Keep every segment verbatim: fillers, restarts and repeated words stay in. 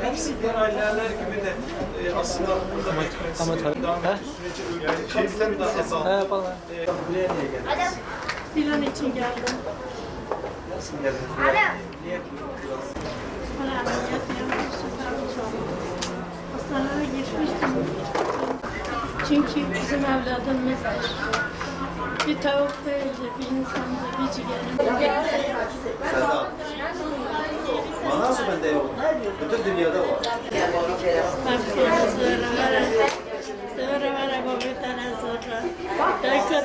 Hepsi diğer aileler gibi de, e, aslında burada beklemesin. Ama tabii. Daha Ha? Sürece ölüm katılım da azaldı. Ha, yapalım. E, buraya niye geldiniz? Plan için geldim. Nasıl geldiniz? Buraya niye geldiniz? Bana ameliyat yapmıştım. Hastaneye gitmiştim. Çünkü bizim evladımızdır. Bir tavuk değildi, bir insandı, bir ciğerim. Serdar. Ama nasıl bende yok? Bütün dünyada var. Bak, zora vere. Zora vere, babê te ne zora. Dayka.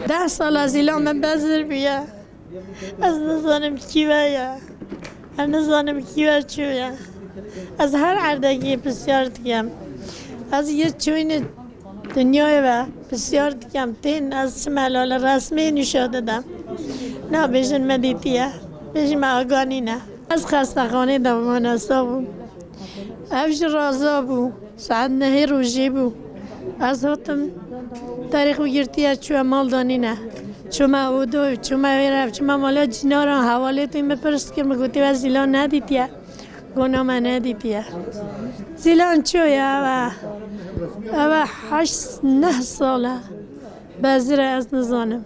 Deh sala Zîlan min bezir bûye. Ez nizanim kî ve ye. Ez nizanim kî ve çûye. Ez her erdekî pisyar dikim. Ez yê çûyînê dinyayê ve pisyar dikim. Tên ez çi melale resmê nîşa didim. Nabêjin me dîtiye. Bêjin me aganî ne. Ez xestexanê de bûme, nesa bûm. Ev jî raza bû. Saet nehê rojê bû. Ez hatim, derê xwe girtiye, çûye mal danîne. Çûme odo, çûme vêre, çûme mala cînaran, hevalêt wî min pirs kir, min gotî, we Zîlan nedîtiye? Gona me nedîtiye. Zîlan çûye, ev e, ev e heşt neh sal e. Bezir e, ez nizanim.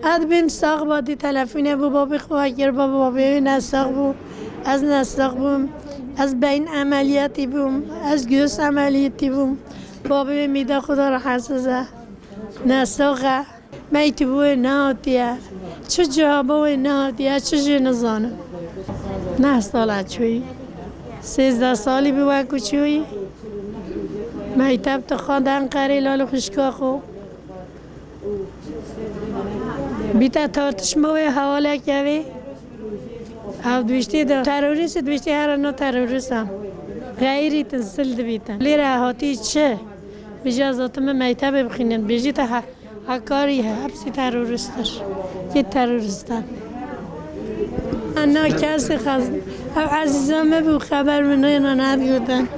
Ez bêm sax ba dî telefonê bû, babê xwe kir, baba, babê wê nesax bû. Ez nesax bûm. Ez beyin emeliyatî bûm. Ez göğüs emeliyatî bûm. Babê wê mîda xwe de rahatsiz e. Nesax e. Meytûbê wê nehatiye. Çi cihaba wê nehatiye, çi jê nizanim. Neh sala çûyî. Sêzdeh salî bû wekû çûyî. Meyteb dixwend Enqerê lal xwişka xwe. Bîte tartişma wê hewaleke wê. Ev dibîştê de terorîst, dibîştê here no terorîstan. Xeyrîtin, sil dibîtin. Lêre hatî çi? Bêje ez hatime mektebê bixînin. Bêjî te he-, Hakkari hepsî terorîsttir. Kê terorîstan? Na kesê xez-, ev ezîza me bû, xeber min nêna, nedgotin.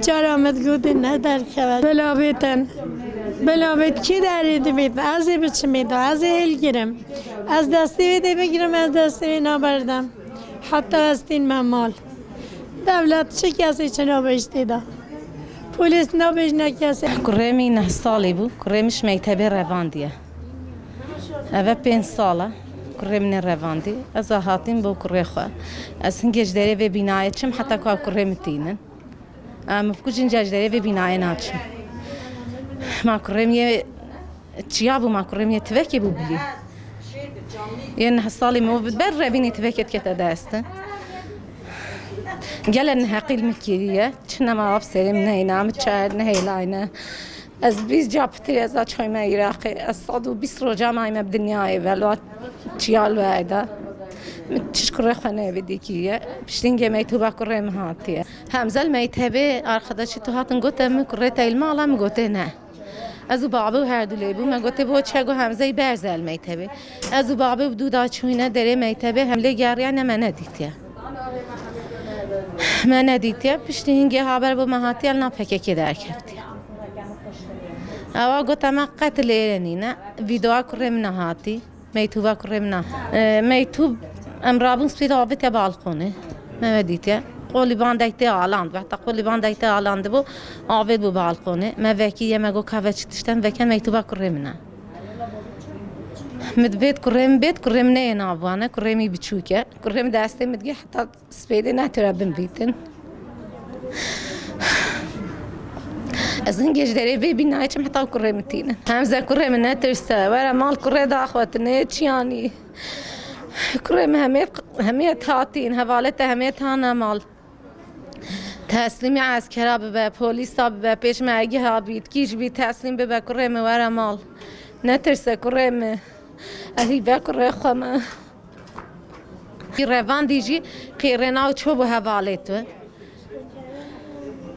Cara min digotin, ne derkeve. Bila bêtin. Bila bêt, kî derê dibêt? Ez ê biçimê de, ez ê hilgirim. Ez destê wê dê bigirim, ez destê wê naberdim. Heta ez tînme mal. Dewlet çi kesê çi nabêj tê de? Polîs nabêjne kesê. Kurê min neh salî bû, kurê min ji mektebê revandiye. Eve pênc sal e, kurê min ê revandî. Ez a hatîm bo kurê xwe. Ez hingê ji derê vê bînayê çim heta ku ew kurê min tînin. Em bikujin, ji derê vê bînayê naçim. Ma kurê min yê çiya bû, ma kurê min yê tivekê bû bilî. Yê neh salî min ber revînê tivekê dikete dest. Gele neheqî li min kiriye. Çi nema av serê min neyna, min çayer nehêlayne. Ez bîst ca pitir ez a çayme Iraqê. Ez sed û bîst roja mayme bi dinyayê ve. Lo çiya li wê de. Min çiş kurê xwe neyvê dî kiriye. Piştî hingê meytûba kurê min hatiye. Hemzel meytebê arkadaşî tu hatin gote min kurê te li mala, min gotê ne. Ez û babê û her du lê bû. Me gotê bo çi, go Hemzeyî berze li mektebê. Ez û babê bi dû da çûyne derê mektebê, hem lê geriya ne me nedîtiye. Me nedîtiye. Piştî hingê haber bo me hatiye, li nav P K K derkeftiye. Ewa gote me qet lê nîne. Vîdeoya kurê min nehatî. Meytûba kurê min a. E, meytûb em rabûn spî de avête balkonê. Me ve dîtiye. Qolî bandek tê aland. Wexta qolî bandek tê aland bû, avêt bû balkonê. Me vekî ye, me got ka ve çi tişten veke, meytûba kurê min a. Min dibêt kurê min bêt, kurê min neyê navane, kurê min biçûk e. Kurê min destê min digê heta Spêdê netere binvîtin. Ez hingê ji derê vê bînayê çim heta kurê min tînin. Hemze kurê min netirse, were mal kurê daxwe, tu nê çiyanî. Kurê min hemê, hemê hatîn, hevalê te hemê hane mal. Teslîmî eskera bibe, polîsa bibe, pêşmergeha bît, kî jî bît, teslîm bibe, kurê min were mal. Netirse kurê min. Ez hî ve kurê xwe me. Revandî jî qêrêna û ço bû hevalê tu.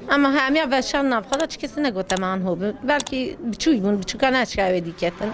Ama hemiya veşan nav xwe de çi kesî negote me anho bi. Belkî biçûk bûn, biçûka neçiya wê dîketin.